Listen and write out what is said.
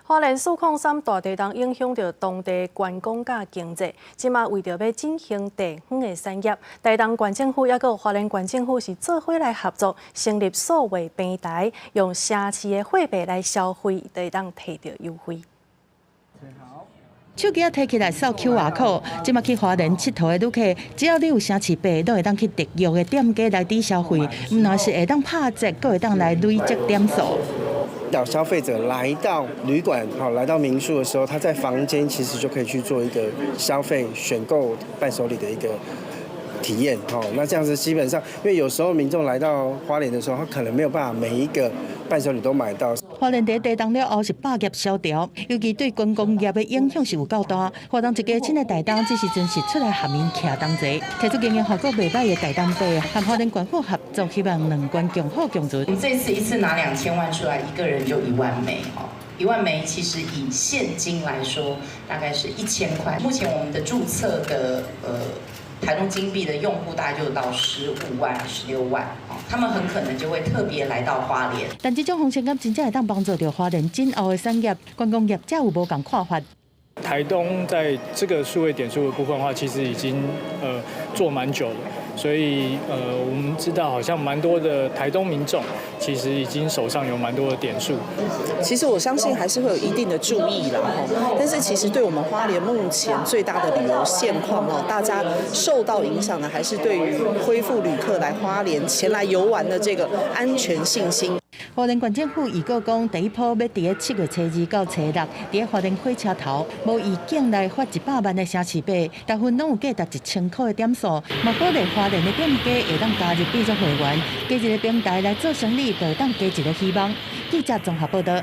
花蓮403大地動影響著當地觀光佮經濟，這馬為著欲振興地方的產業，台東縣政府抑閣花蓮縣政府是做伙來合作，成立數位平台，用城市的貨幣來消費，就會當提著優惠。手機仔提起來掃 QR code，這馬去花蓮𨑨迌的旅客，只要你有城市幣，攏會當去特約的店家內底消費，毋但是會當拍折，閣會當來累積點數。當消費者來到旅館，好來到民宿的時候，他在房間其實就可以去做一個消費選購伴手禮的一個體驗，哦，那這樣子基本上，因為有時候民眾來到花蓮的時候，他可能沒有辦法每一個伴手禮都買到。花蓮佇地動了後是百業蕭條，尤其對觀光業的影響是有夠大。花東一家親的台東，這時陣是出來合面徛同齊，提出經營效果袂䆀的台東幣，和花蓮縣府合作，希望兩縣共好共存。你這次一次拿2000萬出來，一個人就1萬枚哦，1萬枚其實以現金來說，大概是1000塊。目前我們的註冊的台東金幣的用戶大概就到15萬、16萬，他們很可能就會特別來到花蓮。但這種方式敢真正會當幫助著花蓮今後的產業，觀光業者有無仝看法？台東在這個數位點數的部分的話，其實已經做蠻久了，所以我們知道好像蠻多的台東民眾其實已經手上有蠻多的點數。其實我相信還是會有一定的助益啦，但是其實對我們花蓮目前最大的旅遊現況哦，大家受到影響的還是對於恢復旅客來花蓮前來遊玩的這個安全信心。花蓮縣政府預告講，第一波欲佇咧7月初2到初6，佇咧花蓮火車頭無預警來發100萬的城市幣，大部分攏有價值1000塊的點數，嘛鼓勵花蓮的店家會當加入變做會員，加一个平台來做生意，就會當加一个希望。記者綜合報道。